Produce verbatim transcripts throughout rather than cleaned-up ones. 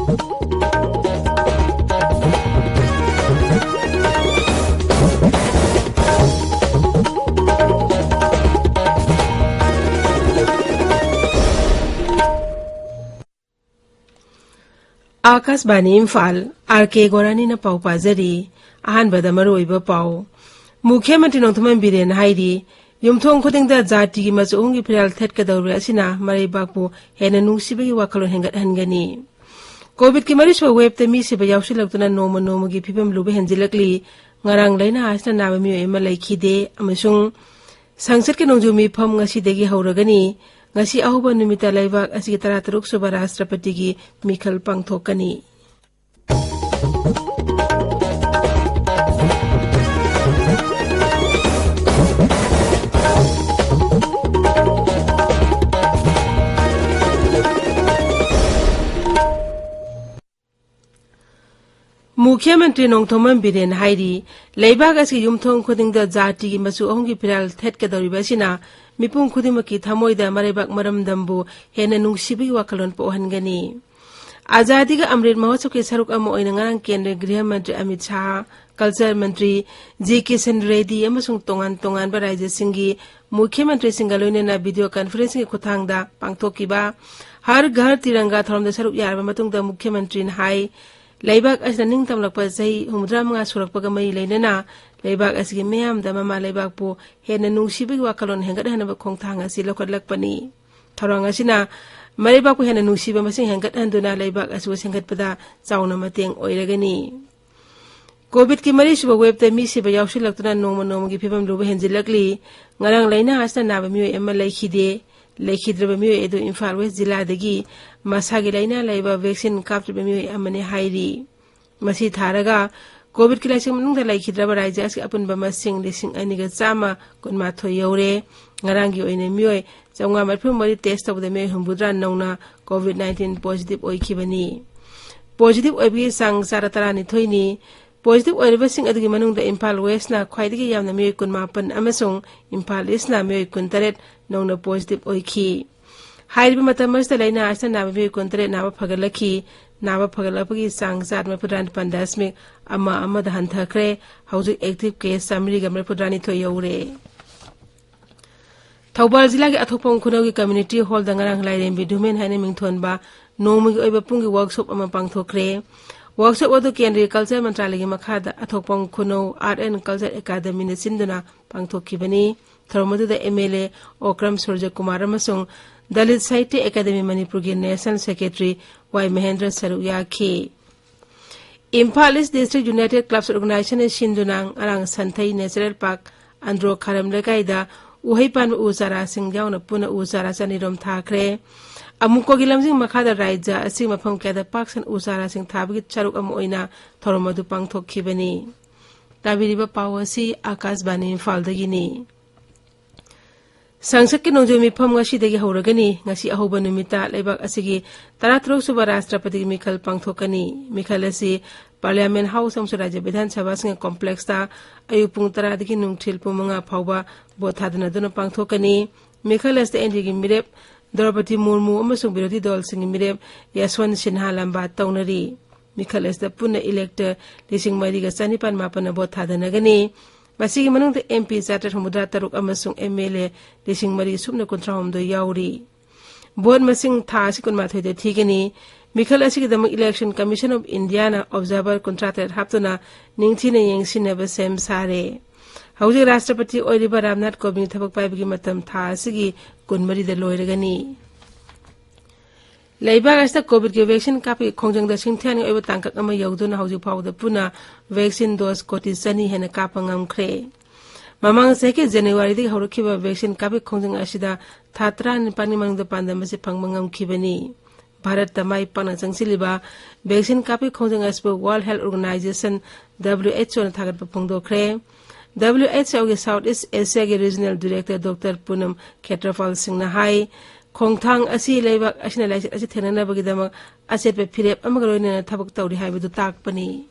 ꯑꯥꯀꯥꯁꯕꯥꯅꯤ Imphal, R ꯀꯦ ꯒꯣꯔꯥꯅꯤꯅ ꯄꯥꯎ ꯄꯥꯖꯔꯤ꯫ ꯑꯍꯥꯟꯕꯗ ꯃꯔꯨꯑꯣꯏꯕ ꯄꯥꯎ꯫ ꯃꯨꯈ꯭ꯌ ꯃꯟꯇ꯭ꯔꯤ ꯅꯣꯡꯊꯣꯝꯕꯝ ꯕꯤꯔꯦꯟꯅ ꯍꯥꯏꯔꯤ, ꯌꯨꯝꯊꯣꯡ ꯈꯨꯗꯤꯡꯗ ꯖꯥꯇꯤꯒꯤ ꯃꯆꯨ ꯑꯍꯨꯝꯒꯤ ꯐꯤꯔꯥꯜ ꯊꯦꯠꯀꯗꯧꯔꯤꯕ ꯑꯁꯤꯅ ꯃꯔꯩꯕꯥꯛꯄꯨ ꯍꯦꯟꯅ ꯅꯨꯡꯁꯤꯕꯒꯤ ꯋꯥꯈꯜꯂꯣꯟ ꯍꯦꯟꯒꯠꯍꯟꯒꯅꯤ꯫ ꯀꯣꯚꯤꯗꯀꯤ ꯃꯔꯤꯁꯨꯕ ꯋꯦꯕꯇ ꯃꯤ ꯁꯤꯕ ꯌꯥꯎꯁꯤꯜꯂꯛꯇꯨꯅ ꯅꯣꯡꯃ ꯅꯣꯡꯃꯒꯤ ꯐꯤꯕꯝ ꯂꯨꯕ ꯍꯦꯟꯖꯤꯜꯂꯛꯂꯤ꯫ ꯉꯔꯥꯡ ꯂꯥꯏꯅꯥ ꯑꯁꯤꯅ ꯅꯥꯕ ꯃꯤꯑꯣꯏ ꯑꯃ ꯂꯩꯈꯤꯗꯦ ꯑꯃꯁꯨꯡ ꯁꯪꯁꯠꯀꯤ ꯅꯣꯡꯖꯨ ꯃꯤꯐꯝ ꯉꯁꯤꯗꯒꯤ ꯍꯧꯔꯒꯅꯤ꯫ ꯉꯁꯤ ꯑꯍꯧꯕ ꯅꯨꯃꯤꯠꯇ ꯂꯩꯕꯥꯛ ꯑꯁꯤꯒꯤ ꯇꯔꯥꯇꯔꯨꯛ ꯁꯨꯕ ꯔꯥꯁꯇ꯭ꯔꯄꯇꯤꯒꯤ ꯃꯤꯈꯜ ꯄꯥꯡꯊꯣꯛꯀꯅꯤ꯫ ꯃꯨꯈ꯭ꯌ ꯃꯟꯇ꯭ꯔꯤ ꯅꯣꯡꯊꯣꯝꯕꯝ ꯕꯤꯔꯦꯟ ꯍꯥꯏꯔꯤ, ꯂꯩꯕꯥꯛ ꯑꯁꯤꯒꯤ ꯌꯨꯝꯊꯣꯡ ꯈꯨꯗꯤꯡꯗ ꯖꯥꯇꯤꯒꯤ ꯃꯆꯨ ꯑꯍꯨꯝꯒꯤ ꯐꯤꯔꯥꯜ ꯊꯦꯠꯀꯗꯧꯔꯤꯕ ꯑꯁꯤꯅ ꯃꯤꯄꯨꯝ ꯈꯨꯗꯤꯡꯃꯛꯀꯤ ꯊꯃꯣꯏꯗ ꯃꯔꯩꯕꯥꯛ ꯃꯔꯝꯗꯝꯕꯨ ꯍꯦꯟꯅ ꯅꯨꯡꯁꯤꯕꯒꯤ ꯋꯥꯈꯜꯂꯣꯟ ꯄꯣꯛꯍꯟꯒꯅꯤ꯫ ꯑꯖꯥꯗꯤꯒ ꯑꯃ꯭ꯔꯤꯠ ꯃꯍꯣꯠꯁꯕꯀꯤ ꯁꯔꯨꯛ ꯑꯃ ꯑꯣꯏꯅ ꯉꯔꯥꯡ ꯀꯦꯟꯗ꯭ꯔ ꯒ꯭ꯔꯤꯍ ꯃꯟꯇ꯭ꯔꯤ ꯑꯃꯤꯠ ꯁꯥꯍ, ꯀꯜꯆꯔ ꯃꯟꯇ꯭ꯔꯤ ꯖꯤ ꯀꯤꯁꯟ ꯔꯦꯗꯤ ꯑꯃꯁꯨꯡ ꯇꯣꯉꯥꯟ ꯇꯣꯉꯥꯟꯕ ꯔꯥꯖ꯭ꯌꯁꯤꯡꯒꯤ ꯃꯨꯈ꯭ꯌ ꯃꯟꯇ꯭ꯔꯤꯁꯤꯡꯒ ꯂꯣꯏꯅꯅ ꯚꯤꯗꯤꯑꯣ ꯀꯟꯐꯔꯦꯟꯁꯤꯡꯒꯤ ꯈꯨꯠꯊꯥꯡꯗ ꯄꯥꯡꯊꯣꯛꯈꯤꯕ ꯍꯔ ꯘꯔ ꯇꯤꯔꯪꯒꯥ ꯊꯧꯔꯝꯗ ꯁꯔꯨꯛ ꯌꯥꯔꯕ ꯃꯇꯨꯡꯗ ꯃꯨꯈ꯭ꯌ ꯃꯟꯇ꯭ꯔꯤꯅ ꯍꯥꯏ, ꯂꯩꯕꯥꯛ ꯑꯁꯤꯅ ꯅꯤꯡꯇꯝꯂꯛꯄ ꯆꯍꯤ ꯍꯨꯝꯐꯨꯇꯔꯥ ꯃꯉꯥ ꯁꯨꯔꯛꯄꯒ ꯃꯔꯤ ꯂꯩꯅꯅ ꯂꯩꯕꯥꯛ ꯑꯁꯤꯒꯤ ꯃꯤꯌꯥꯝꯗ ꯃꯃꯥ ꯂꯩꯕꯥꯛꯄꯨ ꯍꯦꯟꯅ ꯅꯨꯡꯁꯤꯕꯒꯤ ꯋꯥꯈꯜꯂꯣꯟ ꯍꯦꯟꯒꯠꯍꯟꯅꯕ ꯈꯣꯡꯊꯥꯡ ꯑꯁꯤ ꯂꯧꯈꯠꯂꯛꯄꯅꯤ꯫ ꯊꯧꯔꯥꯡ ꯑꯁꯤꯅ ꯃꯔꯩꯕꯥꯛꯄꯨ ꯍꯦꯟꯅ ꯅꯨꯡꯁꯤꯕ ꯃꯁꯤꯡ ꯍꯦꯟꯒꯠꯍꯟꯗꯨꯅ ꯂꯩꯕꯥꯛ ꯑꯁꯤꯕꯨ ꯁꯦꯝꯒꯠꯄꯗ ꯆꯥꯎꯅ ꯃꯇꯦꯡ ꯑꯣꯏꯔꯒꯅꯤ꯫ ꯀꯣꯚꯤꯗꯀꯤ ꯃꯔꯤꯁꯨꯕ ꯋꯦꯕꯇ ꯃꯤ ꯁꯤꯕ ꯌꯥꯎꯁꯤꯜꯂꯛꯇꯨꯅ ꯅꯣꯡꯃ ꯅꯣꯡꯃꯒꯤ ꯐꯤꯕꯝ ꯂꯨꯕ ꯍꯦꯟꯖꯤꯜꯂꯛꯂꯤ꯫ ꯉꯔꯥꯡ ꯂꯥꯏꯅꯥ ꯑꯁꯤꯅ ꯅꯥꯕ ꯃꯤꯑꯣꯏ ꯑꯃ ꯂꯩꯈꯤꯗꯦ꯫ ꯂꯩꯈꯤꯗ꯭ꯔꯕ ꯃꯤꯑꯣꯏ ꯑꯗꯨ ꯏꯝꯐꯥꯜ ꯋꯦꯁ ꯖꯤꯂꯥꯗꯒꯤ ꯃꯁꯥꯒꯤ ꯂꯥꯏꯅꯥ ꯂꯩꯕ ꯚꯦꯛꯁꯤꯟ ꯀꯥꯞꯇ꯭ꯔꯤꯕ ꯃꯤꯑꯣꯏ ꯑꯃꯅꯤ ꯍꯥꯏꯔꯤ꯫ ꯃꯁꯤ ꯊꯥꯔꯒ ꯀꯣꯚꯤꯗꯀꯤ ꯂꯥꯏꯆꯠ ꯃꯅꯨꯡꯗ ꯂꯩꯈꯤꯗ꯭ꯔꯕ ꯔꯥꯖ꯭ꯌ ꯑꯁꯤꯒꯤ ꯑꯄꯨꯟꯕ ꯃꯁꯤꯡ ꯂꯤꯁꯤꯡ ꯑꯅꯤꯒ ꯆꯥꯝꯃ ꯀꯨꯟꯃꯥꯊꯣꯏ ꯌꯧꯔꯦ꯫ ꯉꯔꯥꯡꯒꯤ ꯑꯣꯏꯅ ꯃꯤꯑꯣꯏ ꯆꯥꯝꯃꯉꯥ ꯃꯔꯤꯐꯨ ꯃꯔꯤ ꯇꯦꯁ ꯇꯧꯕꯗ ꯃꯤꯑꯣꯏ ꯍꯨꯝꯐꯨꯇꯔꯥ ꯅꯧꯅ ꯀꯣꯚꯤꯗ ꯅꯥꯏꯟꯇꯤꯟ ꯄꯣꯖꯤꯇꯤꯚ ꯑꯣꯏꯈꯤꯕꯅꯤ꯫ ꯄꯣꯖꯤꯇꯤꯚ ꯑꯣꯏꯕꯒꯤ ꯆꯥꯡ ꯆꯥꯗ ꯇꯔꯥꯅꯤꯊꯣꯏꯅꯤ꯫ ꯄꯣꯖꯤꯇꯤꯚ ꯑꯣꯏꯔꯤꯕꯁꯤꯡ ꯑꯗꯨꯒꯤ ꯃꯅꯨꯡꯗ ꯏꯝꯐꯥꯜ ꯋꯦꯁꯅ ꯈ꯭ꯋꯥꯏꯗꯒꯤ ꯌꯥꯝꯅ ꯃꯤꯑꯣꯏ ꯀꯨꯟꯃꯥꯄꯟ ꯑꯃꯁꯨꯡ ꯏꯝꯐꯥꯜ ꯏꯁꯅ ꯃꯤꯑꯣꯏ ꯀꯨꯟꯇꯔꯦꯠ ꯅꯧꯅ ꯄꯣꯖꯤꯇꯤꯚ ꯑꯣꯏꯈꯤ꯫ ꯍꯥꯏꯔꯤꯕ ꯃꯇꯝ ꯑꯁꯤꯗ ꯂꯥꯏꯅꯥ ꯑꯁꯤꯅ ꯅꯥꯕ ꯃꯤꯑꯣꯏ ꯀꯨꯟꯇꯔꯦꯠ ꯅꯥꯕ ꯐꯒꯠꯂꯛꯈꯤ꯫ ꯅꯥꯕ ꯐꯒꯠꯂꯛꯄꯒꯤ ꯆꯥꯡ ꯆꯥꯗ ꯃꯔꯤꯐꯨꯇꯔꯥ ꯄꯟꯗꯥꯁꯃꯤꯛ ꯑꯃ ꯑꯃꯗ ꯍꯟꯊꯈ꯭ꯔꯦ꯫ ꯍꯧꯖꯤꯛ ꯑꯦꯛꯇꯤꯚ ꯀꯦꯁ ꯆꯥꯃꯔꯤꯒ ꯃꯔꯤꯐꯨꯇꯔꯥꯅꯤꯊꯣꯏ ꯌꯧꯔꯦ꯫ ꯊꯧꯕꯥꯜ ꯖꯤꯂꯥꯒꯤ ꯑꯊꯣꯛꯄꯝ ꯈꯨꯅꯧꯒꯤ ꯀꯝꯃ꯭ꯌꯨꯅꯤꯇꯤ ꯍꯣꯜꯗ ꯉꯔꯥꯡ ꯂꯥꯏꯔꯦꯝꯕꯤ ꯗꯨꯃꯦꯟ ꯍꯥꯏꯅ ꯃꯤꯡꯊꯣꯟꯕ ꯅꯣꯡꯃꯒꯤ ꯑꯣꯏꯕ ꯄꯨꯡꯒꯤ ꯋꯥꯔꯛꯁꯣꯞ ꯑꯃ ꯄꯥꯡꯊꯣꯛꯈ꯭ꯔꯦ꯫ ꯋꯥꯔꯛꯁꯣꯞ ꯑꯗꯨ ꯀꯦꯟꯗ꯭ꯔꯤꯌ ꯀꯜꯆꯔ ꯃꯟꯇ꯭ꯔꯥꯂꯌꯒꯤ ꯃꯈꯥꯗ ꯑꯊꯣꯛꯄꯝ ꯈꯨꯅꯧ ꯑꯥꯔꯠ ꯑꯦꯟ ꯀꯜꯆꯔ ꯑꯦꯀꯥꯗꯃꯤꯅ ꯁꯤꯟꯗꯨꯅ ꯄꯥꯡꯊꯣꯛꯈꯤꯕꯅꯤ꯫ ꯊꯧꯔꯝ ꯑꯗꯨꯗ ꯑꯦꯝ ꯑꯦꯜ ꯑꯦ ꯑꯣꯀ꯭ꯔꯝ ꯁꯨꯔꯖꯀꯨꯃꯥꯔ ꯑꯃꯁꯨꯡ ꯗꯂꯤꯠ ꯁꯥꯍꯤꯇ꯭ꯌ ꯑꯦꯀꯥꯗꯃꯤ ꯃꯅꯤꯄꯨꯔꯒꯤ ꯅꯦꯁꯅꯦꯜ ꯁꯦꯀ꯭ꯔꯦꯇꯔꯤ ꯋꯥꯏ ꯃꯍꯦꯟꯗ꯭ꯔ ꯁꯔꯨꯛ ꯌꯥꯈꯤ꯫ ꯏꯝꯐꯥꯜ ꯏꯁ ꯗꯤꯁꯇ꯭ꯔꯤꯛ ꯌꯨꯅꯥꯏꯇꯦꯗ ꯀ꯭ꯂꯕꯁ ꯑꯣꯔꯒꯅꯥꯏꯖꯦꯁꯟꯅ ꯁꯤꯟꯗꯨꯅ ꯉꯔꯥꯡ ꯁꯟꯊꯩ ꯅꯦꯆꯔꯦꯜ ꯄꯥꯔꯛ, ꯑꯟꯗ꯭ꯔꯣ ꯈꯥꯔꯝ ꯂꯩꯀꯥꯏꯗ ꯎꯍꯩ ꯄꯥꯟꯕ ꯎ ꯆꯥꯔꯥꯁꯤꯡ ꯌꯥꯎꯅ ꯄꯨꯟꯅ ꯎ ꯆꯥꯔꯥ ꯆꯅꯤꯔꯣꯝ ꯊꯥꯈ꯭ꯔꯦ꯫ ꯑꯃꯨꯀꯣꯒꯤ ꯂꯝꯖꯤꯡ ꯃꯈꯥꯗ ꯔꯥꯏꯖ꯭ꯌ ꯑꯁꯤꯒꯤ ꯃꯐꯝ ꯀꯌꯥꯗ ꯄꯥꯛ ꯁꯟꯅ ꯎ ꯆꯥꯔꯥꯁꯤꯡ ꯊꯥꯕꯒꯤ ꯆꯔꯨꯛ ꯑꯃ ꯑꯣꯏꯅ ꯊꯧꯔꯝ ꯑꯗꯨ ꯄꯥꯡꯊꯣꯛꯈꯤꯕꯅꯤ꯫ ꯇꯥꯕꯤꯔꯤꯕ ꯄꯥꯎ ꯑꯁꯤ ꯑꯥꯀꯥꯁꯕꯥꯅꯤ ꯏꯝꯐꯥꯜꯗꯒꯤꯅꯤ꯫ ꯁꯪꯁꯠꯀꯤ ꯅꯣꯡꯖꯨ ꯃꯤꯐꯝ ꯉꯁꯤꯗꯒꯤ ꯍꯧꯔꯒꯅꯤ꯫ ꯉꯁꯤ ꯑꯍꯧꯕ ꯅꯨꯃꯤꯠꯇ ꯂꯩꯕꯥꯛ ꯑꯁꯤꯒꯤ ꯇꯔꯥꯇꯔꯨꯛ ꯁꯨꯕ ꯔꯥꯁꯇ꯭ꯔꯄꯇꯤꯒꯤ ꯃꯤꯈꯜ ꯄꯥꯡꯊꯣꯛꯀꯅꯤ꯫ ꯃꯤꯈꯜ ꯑꯁꯤ ꯄꯥꯔꯂꯤꯌꯥꯃꯦꯟ ꯍꯥꯎꯁ ꯑꯃꯁꯨꯡ ꯔꯥꯖ꯭ꯌ ꯕꯤꯙꯥꯟ ꯁꯚꯥꯁꯤꯡꯒꯤ ꯀꯣꯝꯄ꯭ꯂꯦꯛꯁꯇ ꯑꯌꯨꯛ ꯄꯨꯡ ꯇꯔꯥꯗꯒꯤ ꯅꯨꯡꯊꯤꯜ ꯄꯨꯡ ꯃꯉꯥ ꯐꯥꯎꯕ ꯚꯣꯠ ꯊꯥꯗꯅꯗꯨꯅ ꯄꯥꯡꯊꯣꯛꯀꯅꯤ꯫ ꯃꯤꯈꯜ ꯑꯁꯤꯗ ꯑꯦꯟ ꯗꯤ ꯑꯦꯒꯤ ꯃꯤꯔꯦꯞ ꯗ꯭ꯔꯧꯄꯗꯤ ꯃꯨꯔꯃꯨ ꯑꯃꯁꯨꯡ ꯕꯤꯔꯣꯙꯤ ꯗꯜꯁꯤꯡꯒꯤ ꯃꯤꯔꯦꯞ ꯌꯁꯋꯟ ꯁꯤꯟꯍꯥ ꯂꯝꯕꯥ ꯇꯧꯅꯔꯤ꯫ ꯃꯤꯈꯜ ꯑꯁꯤꯗ ꯄꯨꯟꯅ ꯏꯂꯦꯛꯇꯔ ꯂꯤꯁꯤꯡ ꯃꯔꯤꯒ ꯆꯅꯤꯄꯥꯟ ꯃꯥꯄꯟꯅ ꯚꯣꯠ ꯊꯥꯗꯅꯒꯅꯤ꯫ ꯃꯁꯤꯒꯤ ꯃꯅꯨꯡꯗ ꯑꯦꯝ ꯄꯤ ꯆꯥꯇ꯭ꯔꯦꯠ ꯍꯨꯝꯐꯨꯇꯔꯥ ꯇꯔꯨꯛ ꯑꯃꯁꯨꯡ ꯑꯦꯝ ꯑꯦꯜ ꯑꯦ ꯂꯤꯁꯤꯡ ꯃꯔꯤ ꯁꯨꯞꯅ ꯀꯨꯟꯊ꯭ꯔꯥ ꯍꯨꯝꯗꯣꯏ ꯌꯥꯎꯔꯤ꯫ ꯚꯣꯠ ꯃꯁꯤꯡ ꯊꯥ ꯑꯁꯤ ꯀꯨꯟꯃꯥꯊꯣꯏꯗ ꯊꯤꯒꯅꯤ꯫ ꯃꯤꯈꯜ ꯑꯁꯤꯒꯤꯗꯃꯛ Election Commission of Indiaꯅ observer ꯀꯨꯟꯊ꯭ꯔꯥ ꯇꯔꯦꯠ ꯍꯥꯞꯇꯨꯅ ꯅꯤꯡꯊꯤꯅ ꯌꯦꯡꯁꯤꯟꯅꯕ ꯁꯦꯝ ꯁꯥꯔꯦ꯫ ꯍꯧꯖꯤꯛ ꯔꯥꯁꯇ꯭ꯔꯄꯇꯤ ꯑꯣꯏꯔꯤꯕ ꯔꯥꯝꯅꯥꯊ ꯀꯣꯕꯤꯟꯗ ꯊꯕꯛ ꯄꯥꯏꯕꯒꯤ ꯃꯇꯝ ꯊꯥ ꯑꯁꯤꯒꯤ ꯀꯨꯟꯃꯔꯤꯗ ꯂꯣꯏꯔꯒꯅꯤ꯫ ꯂꯩꯕꯥꯛ ꯑꯁꯤꯗ ꯀꯣꯚꯤꯗꯀꯤ ꯚꯦꯛꯁꯤꯟ ꯀꯥꯞꯄꯒꯤ ꯈꯣꯡꯖꯪꯗ ꯁꯤꯡꯊꯥꯅꯤꯡꯉꯥꯏ ꯑꯣꯏꯕ ꯇꯥꯡꯀꯛ ꯑꯃ ꯌꯧꯗꯨꯅ ꯍꯧꯖꯤꯛ ꯐꯥꯎꯕꯗ ꯄꯨꯟꯅ ꯚꯦꯛꯁꯤꯟ ꯗꯣꯁ ꯀꯣꯇꯤ ꯆꯅꯤ ꯍꯦꯟꯅ ꯀꯥꯞꯄ ꯉꯝꯈ꯭ꯔꯦ꯫ ꯃꯃꯥꯡ ꯆꯍꯤꯒꯤ ꯖꯅꯋꯥꯔꯤꯗꯒꯤ ꯍꯧꯔꯛꯈꯤꯕ ꯚꯦꯛꯁꯤꯟ ꯀꯥꯞꯄꯒꯤ ꯈꯣꯡꯖꯪ ꯑꯁꯤꯗ ꯊꯥ ꯇꯔꯥꯅꯤꯄꯥꯟꯒꯤ ꯃꯅꯨꯡꯗ ꯄꯥꯟꯗꯝ ꯑꯁꯤ ꯐꯪꯕ ꯉꯝꯈꯤꯕꯅꯤ꯫ ꯚꯥꯔꯠꯇ ꯃꯥꯏ ꯄꯥꯛꯅ ꯆꯪꯁꯤꯜꯂꯤꯕ ꯚꯦꯛꯁꯤꯟ ꯀꯥꯞꯄꯒꯤ ꯈꯣꯡꯖꯪ ꯑꯁꯤꯕꯨ World Health Organization, W H O ꯅ ꯊꯥꯒꯠꯄ ꯐꯣꯡꯗꯣꯛꯈ꯭ꯔꯦ꯫ W H O ꯒꯤ South East Asia ꯒꯤ Regional Director Doctor ꯄꯨꯅꯝ ꯈꯦꯇ꯭ꯔꯄꯥꯜ ꯁꯤꯡꯅ ꯍꯥꯏ, ꯈꯣꯡꯊꯥꯡ ꯑꯁꯤ ꯂꯩꯕꯥꯛ ꯑꯁꯤꯅ ꯂꯥꯏꯆꯠ ꯑꯁꯤ ꯊꯦꯡꯅꯅꯕꯒꯤꯗꯃꯛ ꯑꯆꯦꯠꯄ ꯐꯤꯔꯦꯞ ꯑꯃꯒ ꯂꯣꯏꯅꯅ ꯊꯕꯛ ꯇꯧꯔꯤ ꯍꯥꯏꯕꯗꯨ ꯇꯥꯛꯄꯅꯤ꯫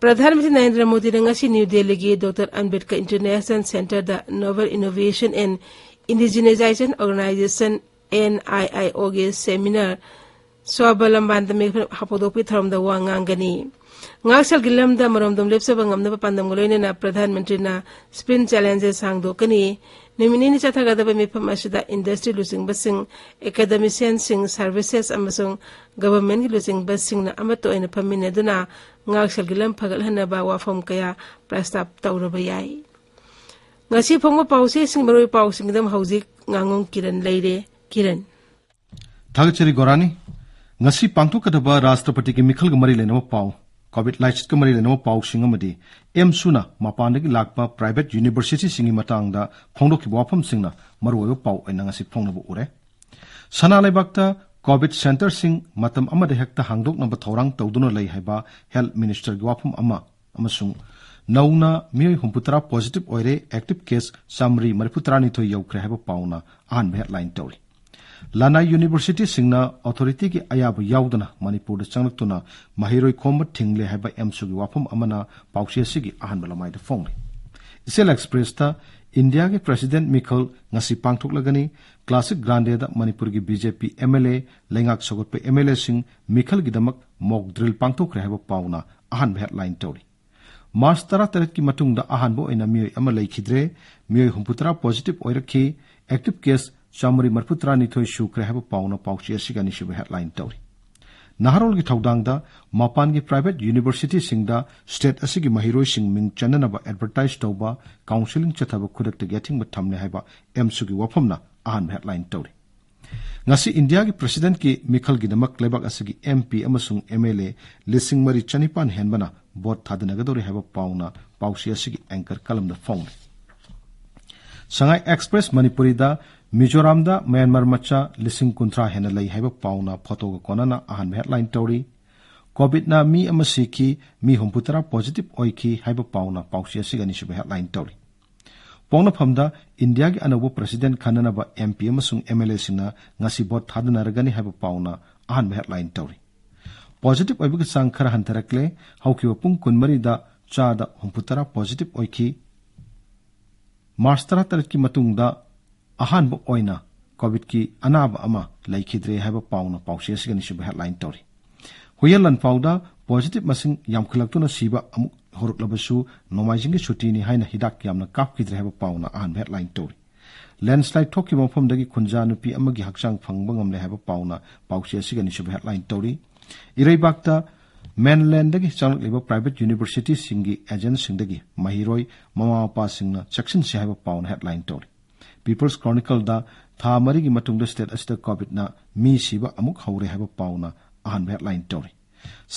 ꯄ꯭ꯔꯙꯥꯟ ꯃꯟꯇ꯭ꯔꯤ ꯅꯔꯦꯟꯗ꯭ꯔ ꯃꯣꯗꯤꯅ ꯉꯁꯤ ꯅ꯭ꯌꯨ ꯗꯦꯜꯂꯤꯒꯤ ꯗꯣꯛꯇꯔ ꯑꯝꯕꯦꯗꯀꯔ ꯏꯟꯇꯔꯅꯦꯁꯅꯦꯜ ꯁꯦꯟꯇꯔꯗ Novel Innovation and Indigenization Organization, N I I O ꯒꯤ ꯁꯦꯃꯤꯅꯥꯔ ꯁ꯭ꯋꯥꯕꯂꯝꯕꯥꯟꯗ ꯃꯤꯐꯝ ꯍꯧꯗꯣꯛꯄꯒꯤ ꯊꯧꯔꯝꯗ ꯋꯥ ꯉꯥꯡꯒꯅꯤ꯫ ꯉꯥꯛꯁꯦꯜꯒꯤ ꯂꯝꯗ ꯃꯔꯣꯝꯗꯣꯝ ꯂꯦꯞꯆꯕ ꯉꯝꯅꯕ ꯄꯥꯟꯗꯝꯒ ꯂꯣꯏꯅꯅ ꯄ꯭ꯔꯙꯥꯟ ꯃꯟꯇ꯭ꯔꯤꯅ ꯁ꯭ꯄ꯭ꯔꯤꯟ ꯆꯦꯂꯦꯟꯖꯦꯁ ꯍꯥꯡꯗꯣꯛꯀꯅꯤ꯫ ꯅꯨꯃꯤꯠ ꯅꯤꯅꯤ ꯆꯠꯊꯒꯗꯕ ꯃꯤꯐꯝ ꯑꯁꯤꯗ ꯏꯟꯗꯁꯇ꯭ꯔꯤ ꯂꯨꯆꯤꯡꯕꯁꯤꯡ, ꯑꯦꯀꯥꯗꯦꯃꯤꯁꯤꯌꯟꯁꯤꯡ, ꯁꯔꯚꯤꯁꯦꯁ ꯑꯃꯁꯨꯡ ꯒꯚꯔꯟꯃꯦꯟꯠꯀꯤ ꯂꯨꯆꯤꯡꯕꯁꯤꯡꯅ ꯑꯃꯠꯇ ꯑꯣꯏꯅ ꯐꯝꯃꯤꯟꯅꯗꯨꯅ ꯉꯥꯛꯁꯦꯜꯒꯤ ꯂꯝ ꯐꯒꯠꯍꯟꯅꯕ ꯋꯥꯐꯝ ꯀꯌꯥ ꯄ꯭ꯔꯁꯇꯥꯞ ꯇꯧꯔꯕ ꯌꯥꯏ꯫ ꯉꯁꯤ ꯐꯣꯡꯕ ꯄꯥꯎꯆꯦꯁꯤꯡ, ꯃꯔꯨꯑꯣꯏꯕ ꯄꯥꯎꯁꯤꯡꯒꯤꯗꯃꯛ ꯍꯧꯖꯤꯛ ꯉꯥꯉꯣꯝ ꯀꯤꯔꯟ ꯂꯩꯔꯦ꯫ ꯀꯤꯔꯟ꯫ ꯊꯥꯒꯠꯆꯔꯤ ꯒꯣꯔꯥꯅꯤ꯫ ꯉꯁꯤ ꯄꯥꯡꯊꯣꯛꯀꯗꯕ ꯔꯥꯁꯇ꯭ꯔꯄꯇꯤꯒꯤ ꯃꯤꯈꯜꯒ ꯃꯔꯤ ꯂꯩꯅꯕ ꯄꯥꯎ, ꯀꯣꯚꯤꯗ ꯂꯥꯏꯆꯠꯀ ꯃꯔꯤ ꯂꯩꯅꯕ ꯄꯥꯎꯁꯤꯡ ꯑꯃꯗꯤ ꯑꯦꯝꯁꯨꯅ ꯃꯄꯥꯟꯗꯒꯤ ꯂꯥꯛꯄ ꯄ꯭ꯔꯥꯏꯚꯦꯠ ꯌꯨꯅꯤꯚꯔꯁꯤꯇꯤꯁꯤꯡꯒꯤ ꯃꯇꯥꯡꯗ ꯐꯣꯡꯗꯣꯛꯈꯤꯕ ꯋꯥꯐꯝꯁꯤꯡꯅ ꯃꯔꯨꯑꯣꯏꯕ ꯄꯥꯎ ꯑꯣꯏꯅ ꯉꯁꯤ ꯐꯣꯡꯅꯕ ꯎꯔꯦ꯫ ꯁꯅꯥ ꯂꯩꯕꯥꯛꯇ ꯀꯣꯚꯤꯗ ꯁꯦꯟꯇꯔꯁꯤꯡ ꯃꯇꯝ ꯑꯃꯗ ꯍꯦꯛꯇ ꯍꯥꯡꯗꯣꯛꯅꯕ ꯊꯧꯔꯥꯡ ꯇꯧꯗꯨꯅ ꯂꯩ ꯍꯥꯏꯕ ꯍꯦꯜꯊ ꯃꯤꯅꯤꯁꯇꯔꯒꯤ ꯋꯥꯐꯝ ꯑꯃ ꯑꯃꯁꯨꯡ ꯅꯧꯅ ꯃꯤꯑꯣꯏ ꯍꯨꯝꯐꯨꯇꯔꯥ ꯄꯣꯖꯤꯇꯤꯚ ꯑꯣꯏꯔꯦ, ꯑꯦꯛꯇꯤꯚ ꯀꯦꯁ ꯆꯥꯃꯔꯤ ꯃꯔꯤꯐꯨꯇꯔꯥꯅꯤꯊꯣꯏ ꯌꯧꯈ꯭ꯔꯦ ꯍꯥꯏꯕ ꯄꯥꯎꯅ ꯑꯍꯥꯟꯕ ꯍꯦꯗꯂꯥꯏꯟ ꯇꯧꯔꯤ꯫ ꯂꯅꯥꯏ ꯌꯨꯅꯤꯚꯔꯁꯤꯇꯤꯁꯤꯡꯅ ꯑꯣꯊꯣꯔꯤꯇꯤꯒꯤ ꯑꯌꯥꯕ ꯌꯥꯎꯗꯅ ꯃꯅꯤꯄꯨꯔꯗ ꯆꯪꯂꯛꯇꯨꯅ ꯃꯍꯩꯔꯣꯏ ꯈꯣꯝꯕ ꯊꯤꯡꯂꯦ ꯍꯥꯏꯕ ꯑꯦꯝꯁꯨꯒꯤ ꯋꯥꯐꯝ ꯑꯃꯅ ꯄꯥꯎꯆꯦ ꯑꯁꯤꯒꯤ ꯑꯍꯥꯟꯕ ꯂꯃꯥꯏꯗ ꯐꯣꯡꯂꯤ꯫ ꯏꯆꯦꯜ ꯑꯦꯛꯁꯄ꯭ꯔꯦꯁꯇ ꯏꯟꯗꯤꯌꯥꯒꯤ ꯄ꯭ꯔꯦꯁꯤꯗꯦꯟꯠ ꯃꯤꯈꯜ ꯉꯁꯤ ꯄꯥꯡꯊꯣꯛꯂꯒꯅꯤ꯫ ꯀ꯭ꯂꯥꯁꯤꯛ ꯒ꯭ꯔꯥꯟꯗꯦꯗ ꯃꯅꯤꯄꯨꯔꯒꯤ B J P M L A, ꯂꯩꯉꯥꯛ ꯁꯧꯒꯠꯄ ꯑꯦꯝ ꯑꯦꯜ ꯑꯦꯁꯤꯡ ꯃꯤꯈꯜꯒꯤꯗꯃꯛ ꯃꯣꯛ ꯗ꯭ꯔꯤꯜ ꯄꯥꯡꯊꯣꯛꯈ꯭ꯔꯦ ꯍꯥꯏꯕ ꯄꯥꯎꯅ ꯑꯍꯥꯟꯕ ꯍꯦꯗꯂꯥꯏꯟ ꯇꯧꯔꯤ꯫ ꯃꯥꯔꯆ ꯇꯔꯥꯇꯔꯦꯠꯀꯤ ꯃꯇꯨꯡꯗ ꯑꯍꯥꯟꯕ ꯑꯣꯏꯅ ꯃꯤꯑꯣꯏ ꯑꯃ ꯂꯩꯈꯤꯗ꯭ꯔꯦ꯫ ꯃꯤꯑꯣꯏ ꯍꯨꯝꯐꯨꯇꯔꯥ ꯄꯣꯖꯤꯇꯤꯚ ꯑꯣꯏꯔꯛꯈꯤ꯫ ꯑꯦꯛꯇꯤꯚ ꯀꯦꯁ ꯆꯥꯃꯔꯤ ꯃꯔꯤꯐꯨꯇꯔꯥꯅꯤꯊꯣꯏ ꯁꯨꯈ꯭ꯔꯦ ꯍꯥꯏꯕ ꯄꯥꯎꯅ ꯄꯥꯎꯆꯦ ꯑꯁꯤꯒꯤ ꯑꯅꯤꯁꯨꯕ ꯍꯦꯗꯂꯥꯏꯟ ꯇꯧꯔꯤ꯫ ꯅꯍꯥꯔꯣꯜꯒꯤ ꯊꯧꯗꯥꯡꯗ ꯃꯄꯥꯟꯒꯤ ꯄ꯭ꯔꯥꯏꯚꯦꯠ ꯌꯨꯅꯤꯚꯔꯁꯤꯇꯤꯁꯤꯡꯗ ꯁ꯭ꯇꯦꯠ ꯑꯁꯤꯒꯤ ꯃꯍꯩꯔꯣꯏꯁꯤꯡ ꯃꯤꯡ ꯆꯟꯅꯅꯕ ꯑꯦꯗꯚꯔꯇꯥꯏꯖ ꯇꯧꯕ, ꯀꯥꯎꯟꯁꯦꯂꯤꯡ ꯆꯠꯊꯕ ꯈꯨꯗꯛꯇꯒꯤ ꯑꯊꯤꯡꯕ ꯊꯝꯂꯦ ꯍꯥꯏꯕ ꯑꯦꯝꯁꯨꯒꯤ ꯋꯥꯐꯝꯅ ꯑꯍꯥꯟꯕ ꯍꯦꯗꯂꯥꯏꯟ ꯇꯧꯔꯤ꯫ ꯉꯁꯤ ꯏꯟꯗꯤꯌꯥꯒꯤ ꯄ꯭ꯔꯦꯁꯤꯗꯦꯟꯠꯀꯤ ꯃꯤꯈꯜꯒꯤꯗꯃꯛ ꯂꯩꯕꯥꯛ ꯑꯁꯤꯒꯤ ꯑꯦꯝ ꯄꯤ ꯑꯃꯁꯨꯡ ꯑꯦꯝ ꯑꯦꯜ ꯑꯦ ꯂꯤꯁꯤꯡ ꯃꯔꯤ ꯆꯅꯤꯄꯥꯟ ꯍꯦꯟꯕꯅ ꯚꯣꯠ ꯊꯥꯗꯅꯒꯗꯧꯔꯤ ꯍꯥꯏꯕ ꯄꯥꯎꯅ ꯄꯥꯎꯆꯦ ꯑꯁꯤꯒꯤ ꯑꯦꯡꯀꯔ ꯀꯂꯝꯗ ꯐꯣꯡꯂꯤ꯫ ꯁꯉꯥꯏ ꯑꯦꯛꯁꯄ꯭ꯔꯦꯁ ꯃꯅꯤꯄꯨꯔꯤꯗ ꯃꯤꯖꯣꯔꯥꯝꯗ ꯃ꯭ꯌꯥꯟꯃꯥꯔ ꯃꯆꯥ ꯂꯤꯁꯤꯡ ꯀꯨꯟꯊ꯭ꯔꯥ ꯍꯦꯟꯅ ꯂꯩ ꯍꯥꯏꯕ ꯄꯥꯎꯅ ꯐꯣꯇꯣꯒ ꯀꯣꯟꯅꯅ ꯑꯍꯥꯟꯕ ꯍꯦꯗꯂꯥꯏꯟ ꯇꯧꯔꯤ꯫ ꯀꯣꯚꯤꯗꯅ ꯃꯤ ꯑꯃ ꯁꯤꯈꯤ, ꯃꯤ ꯍꯨꯝꯐꯨꯇꯔꯥ ꯄꯣꯖꯤꯇꯤꯚ ꯑꯣꯏꯈꯤ ꯍꯥꯏꯕ ꯄꯥꯎꯅ ꯄꯥꯎꯆꯦ ꯑꯁꯤꯒꯤ ꯑꯅꯤꯁꯨꯕ ꯍꯦꯗꯂꯥꯏꯟ ꯇꯧꯔꯤ꯫ ꯄꯣꯛꯅꯐꯝꯗ ꯏꯟꯗꯤꯌꯥꯒꯤ ꯑꯅꯧꯕ ꯄ꯭ꯔꯦꯁꯤꯗꯦꯟꯠ ꯈꯟꯅꯅꯕ ꯑꯦꯝ ꯄꯤ ꯑꯃꯁꯨꯡ ꯑꯦꯝ ꯑꯦꯜ ꯑꯦꯁꯤꯡꯅ ꯉꯁꯤ ꯚꯣꯠ ꯊꯥꯗꯅꯔꯒꯅꯤ ꯍꯥꯏꯕ ꯄꯥꯎꯅ ꯑꯍꯥꯟꯕ ꯍꯦꯗꯂꯥꯏꯟ ꯇꯧꯔꯤ꯫ ꯄꯣꯖꯤꯇꯤꯚ ꯑꯣꯏꯕꯒꯤ ꯆꯥꯡ ꯈꯔ ꯍꯟꯊꯔꯛꯂꯦ꯫ ꯍꯧꯈꯤꯕ ꯄꯨꯡ ꯀꯨꯟꯃꯔꯤꯗ ꯆꯥꯗ ꯍꯨꯝꯐꯨꯇꯔꯥ ꯄꯣꯖꯤꯇꯤꯚ ꯑꯣꯏꯈꯤ꯫ ꯃꯥꯔꯆ ꯇꯔꯥꯇꯔꯦꯠꯀꯤ ꯃꯇꯨꯡꯗ ꯑꯍꯥꯟꯕ ꯑꯣꯏꯅ ꯀꯣꯚꯤꯗꯀꯤ ꯑꯅꯥꯕ ꯑꯃ ꯂꯩꯈꯤꯗ꯭ꯔꯦ ꯍꯥꯏꯕ ꯄꯥꯎꯅ ꯄꯥꯎꯆꯦ ꯑꯁꯤꯒꯤ ꯑꯅꯤꯁꯨꯕ headline ꯇꯧꯔꯤ꯫ ꯍꯨꯏꯌꯦꯟ ꯂꯥꯟꯐꯥꯎꯗ positive ꯃꯁꯤꯡ ꯌꯥꯝꯈꯠꯂꯛꯇꯨꯅ ꯁꯤꯕ ꯑꯃꯨꯛ ꯍꯧꯔꯛꯂꯕꯁꯨ, ꯅꯣꯡꯃꯥꯏꯖꯤꯡꯒꯤ ꯁꯨꯇꯤꯅꯤ ꯍꯥꯏꯅ ꯍꯤꯗꯥꯛ ꯌꯥꯝꯅ ꯀꯥꯞꯈꯤꯗ꯭ꯔꯦ ꯍꯥꯏꯕ ꯄꯥꯎꯅ ꯑꯍꯥꯟꯕ headline ꯇꯧꯔꯤ꯫ Landslide ꯊꯣꯛꯈꯤꯕ ꯃꯐꯝꯗꯒꯤ ꯈꯨꯟꯖꯥ ꯅꯨꯄꯤ ꯑꯃꯒꯤ ꯍꯛꯆꯥꯡ ꯐꯪꯕ ꯉꯝꯂꯦ ꯍꯥꯏꯕ ꯄꯥꯎꯅ ꯄꯥꯎꯆꯦ ꯑꯁꯤꯒꯤ ꯑꯅꯤꯁꯨꯕ headline ꯇꯧꯔꯤ꯫ ꯏꯔꯩꯕꯥꯛꯇ mainlandꯗꯒꯤ ꯆꯪꯂꯛꯂꯤꯕ private universityꯁꯤꯡꯒꯤ agentꯁꯤꯡꯗꯒꯤ ꯃꯍꯩꯔꯣꯏ ꯃꯃꯥ ꯃꯄꯥꯁꯤꯡꯅ ꯆꯦꯛꯁꯤꯟꯁꯤ ꯍꯥꯏꯕ ꯄꯥꯎꯅ headline ꯇꯧꯔꯤ꯫ People's Chronicleꯗ ꯊꯥ ꯃꯔꯤꯒꯤ ꯃꯇꯨꯡꯗ state ꯑꯁꯤꯗ ꯀꯣꯚꯤꯗꯅ ꯃꯤ ꯁꯤꯕ ꯑꯃꯨꯛ ꯍꯧꯔꯦ ꯍꯥꯏꯕ ꯄꯥꯎꯅ ꯑꯍꯥꯟꯕ headline ꯇꯧꯔꯤ꯫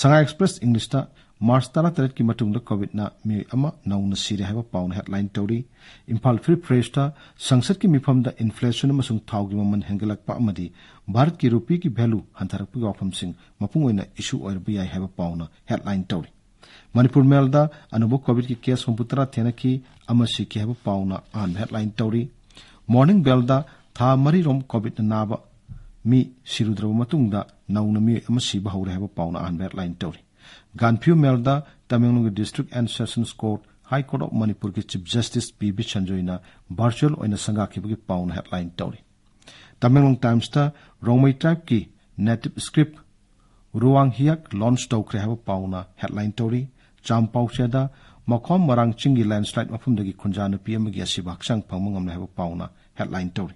ꯁꯉꯥꯏ Express Englishꯇ March ꯇꯔꯥꯇꯔꯦꯠꯀꯤ ꯃꯇꯨꯡꯗ ꯀꯣꯚꯤꯗꯅ ꯃꯤꯑꯣꯏ ꯑꯃ ꯅꯧꯅ ꯁꯤꯔꯦ ꯍꯥꯏꯕ ꯄꯥꯎꯅ headline ꯇꯧꯔꯤ꯫ ꯏꯝꯐꯥꯜ Free Pressꯇ ꯁꯪꯁꯠꯀꯤ ꯃꯤꯐꯝꯗ inflation ꯑꯃꯁꯨꯡ ꯊꯥꯎꯒꯤ ꯃꯃꯜ ꯍꯦꯟꯒꯠꯂꯛꯄ ꯑꯃꯗꯤ ꯚꯥꯔꯠꯀꯤ ꯔꯨꯄꯤꯒꯤ value ꯍꯟꯊꯔꯛꯄꯒꯤ ꯋꯥꯐꯝꯁꯤꯡ ꯃꯄꯨꯡ ꯑꯣꯏꯅ issue ꯑꯣꯏꯔꯕ ꯌꯥꯏ ꯍꯥꯏꯕ ꯄꯥꯎꯅ headline ꯇꯧꯔꯤ꯫ ꯃꯅꯤꯄꯨꯔ Mailꯗ ꯑꯅꯧꯕ ꯀꯣꯚꯤꯗꯀꯤ case ꯍꯨꯝꯐꯨꯇꯔꯥ ꯊꯦꯡꯅꯈꯤ ꯑꯃ ꯁꯤꯈꯤ ꯍꯥꯏꯕ ꯄꯥꯎꯅ ꯑꯍꯥꯟꯕ headline ꯇꯧꯔꯤ꯫ Morning Bellꯗ ꯊꯥ ꯃꯔꯤꯔꯣꯝ ꯀꯣꯚꯤꯗꯅ ꯅꯥꯕ ꯃꯤ ꯁꯤꯔꯨꯗ꯭ꯔꯕ ꯃꯇꯨꯡꯗ ꯅꯧꯅ ꯃꯤꯑꯣꯏ ꯑꯃ ꯁꯤꯕ ꯍꯧꯔꯦ ꯍꯥꯏꯕ ꯄꯥꯎꯅ ꯑꯍꯥꯟꯕ headline ꯇꯧꯔꯤ꯫ ꯒꯥꯟꯐꯤꯌꯨ Mailꯗ ꯇꯃꯦꯡꯂꯣꯡꯒꯤ District and Sessions Court, High Court of Manipurꯒꯤ Chief Justice ꯄꯤ ꯕꯤ ꯁꯟꯖꯣꯏꯅ virtual ꯑꯣꯏꯅ ꯁꯪꯒꯥꯈꯤꯕꯒꯤ ꯄꯥꯎꯅ headline ꯇꯧꯔꯤ꯫ Tamenglong Timesꯇ Rongmei tribeꯀꯤ native script ꯔꯨꯋꯥꯡ ꯍꯤꯌꯥꯛ launch ꯇꯧꯈ꯭ꯔꯦ ꯍꯥꯏꯕ ꯄꯥꯎꯅ headline ꯇꯧꯔꯤ꯫ ꯆꯥꯝ ꯄꯥꯎꯆꯦꯗ ꯃꯈꯣꯝ ꯃꯔꯥꯡ ꯆꯤꯡꯒꯤ landslide ꯃꯐꯝꯗꯒꯤ ꯈꯨꯟꯖꯥ ꯅꯨꯄꯤ ꯑꯃꯒꯤ ꯑꯁꯤꯕ ꯍꯛꯆꯥꯡ ꯐꯪꯕ ꯉꯝꯂꯦ ꯍꯥꯏꯕ ꯄꯥꯎꯅ headline ꯇꯧꯔꯤ꯫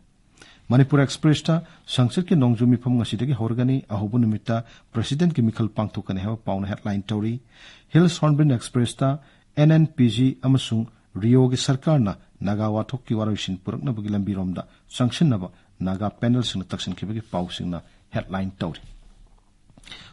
ꯃꯅꯤꯄꯨꯔ Expressꯇ ꯁꯪꯁꯠꯀꯤ ꯅꯣꯡꯖꯨ ꯃꯤꯐꯝ ꯉꯁꯤꯗꯒꯤ ꯍꯧꯔꯒꯅꯤ, ꯑꯍꯧꯕ ꯅꯨꯃꯤꯠꯇ Presidentꯀꯤ ꯃꯤꯈꯜ ꯄꯥꯡꯊꯣꯛꯀꯅꯤ ꯍꯥꯏꯕ ꯄꯥꯎꯅ headline ꯇꯧꯔꯤ꯫ Hills Hornbill Expressꯇ N N P G ꯑꯃꯁꯨꯡ ꯔꯤꯑꯣꯒꯤ ꯁꯔꯀꯥꯔꯅ ꯅꯥꯒꯥ ꯋꯥꯊꯣꯛꯀꯤ ꯋꯥꯔꯣꯏꯁꯤꯟ ꯄꯨꯔꯛꯅꯕꯒꯤ ꯂꯝꯕꯤꯔꯣꯝꯗ ꯆꯪꯁꯤꯟꯅꯕ ꯅꯥꯒꯥ panelꯁꯤꯡꯅ ꯇꯛꯁꯤꯟꯈꯤꯕꯒꯤ ꯄꯥꯎꯁꯤꯡꯅ headline ꯇꯧꯔꯤ꯫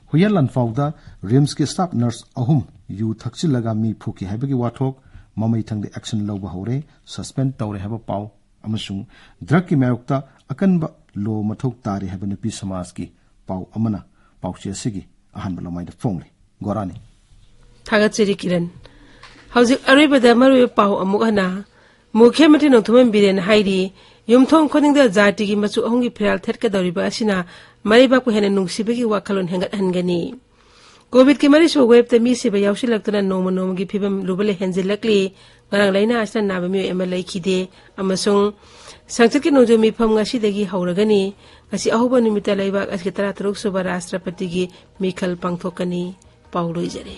ꯍꯨꯏꯌꯦꯟ ꯂꯥꯟꯐꯥꯎꯗ RIMSꯀꯤ staff nurse ꯑꯍꯨꯝ ꯌꯨ ꯊꯛꯆꯤꯜꯂꯒ ꯃꯤ ꯐꯨꯈꯤ ꯍꯥꯏꯕꯒꯤ ꯋꯥꯊꯣꯛ, ꯃꯃꯩ ꯊꯪꯗ action ꯂꯧꯕ ꯍꯧꯔꯦ, suspend ꯇꯧꯔꯦ ꯍꯥꯏꯕ ꯄꯥꯎ, ꯑꯃꯁꯨꯡ drugꯀꯤ ꯃꯥꯌꯣꯛꯇ ꯑꯀꯟꯕ law ꯃꯊꯧ ꯇꯥꯔꯦ ꯍꯥꯏꯕ ꯅꯨꯄꯤ ꯁꯃꯥꯖꯀꯤ ꯄꯥꯎ ꯑꯃꯅ ꯄꯥꯎꯆꯦ ꯑꯁꯤꯒꯤ ꯑꯍꯥꯟꯕ ꯂꯃꯥꯏꯗ ꯐꯣꯡꯂꯤ꯫ ꯒꯣꯔꯥꯅꯤ꯫ ꯊꯥꯒꯠꯆꯔꯤ ꯀꯤꯔꯟ꯫ ꯍꯧꯖꯤꯛ ꯑꯔꯣꯏꯕꯗ ꯃꯔꯨꯑꯣꯏꯕ ꯄꯥꯎ ꯑꯃꯨꯛ ꯍꯟꯅ꯫ ꯃꯨꯈ꯭ꯌ ꯃꯟꯇ꯭ꯔꯤ ꯅꯣꯡꯊꯣꯝꯕꯝ ꯕꯤꯔꯦꯟꯅ ꯍꯥꯏꯔꯤ, ꯌꯨꯝꯊꯣꯡ ꯈꯨꯗꯤꯡꯗ ꯖꯥꯇꯤꯒꯤ ꯃꯆꯨ ꯑꯍꯨꯝꯒꯤ ꯐꯤꯔꯥꯜ ꯊꯦꯠꯀꯗꯧꯔꯤꯕ ꯑꯁꯤꯅ ꯃꯔꯩꯕꯥꯛꯄꯨ ꯍꯦꯟꯅ ꯅꯨꯡꯁꯤꯕꯒꯤ ꯋꯥꯈꯜꯂꯣꯟ ꯍꯦꯟꯒꯠꯍꯟꯒꯅꯤ꯫ ꯀꯣꯚꯤꯗꯀꯤ ꯃꯔꯤꯁꯨꯕ waveꯇ ꯃꯤ ꯁꯤꯕ ꯌꯥꯎꯁꯤꯜꯂꯛꯇꯨꯅ ꯅꯣꯡꯃ ꯅꯣꯡꯃꯒꯤ ꯐꯤꯕꯝ ꯂꯨꯕ ꯂꯩ ꯍꯦꯟꯖꯤꯜꯂꯛꯂꯤ꯫ ꯉꯔꯥꯡ ꯂꯥꯏꯅꯥ ꯑꯁꯤꯅ ꯅꯥꯕ ꯃꯤꯑꯣꯏ ꯑꯃ ꯂꯩꯈꯤꯗꯦ꯫ ꯑꯃꯁꯨꯡ ꯁꯪꯁꯠꯀꯤ ꯅꯣꯡꯖꯨ ꯃꯤꯐꯝ ꯉꯁꯤꯗꯒꯤ ꯍꯧꯔꯒꯅꯤ꯫ ꯉꯁꯤ ꯑꯍꯧꯕ ꯅꯨꯃꯤꯠꯇ ꯂꯩꯕꯥꯛ ꯑꯁꯤꯒꯤ ꯇꯔꯥꯇꯔꯨꯛ ꯁꯨꯕ ꯔꯥꯁꯇ꯭ꯔꯄꯇꯤꯒꯤ ꯃꯤꯈꯜ ꯄꯥꯡꯊꯣꯛꯀꯅꯤ꯫ ꯄꯥꯎ ꯂꯣꯏꯖꯔꯦ꯫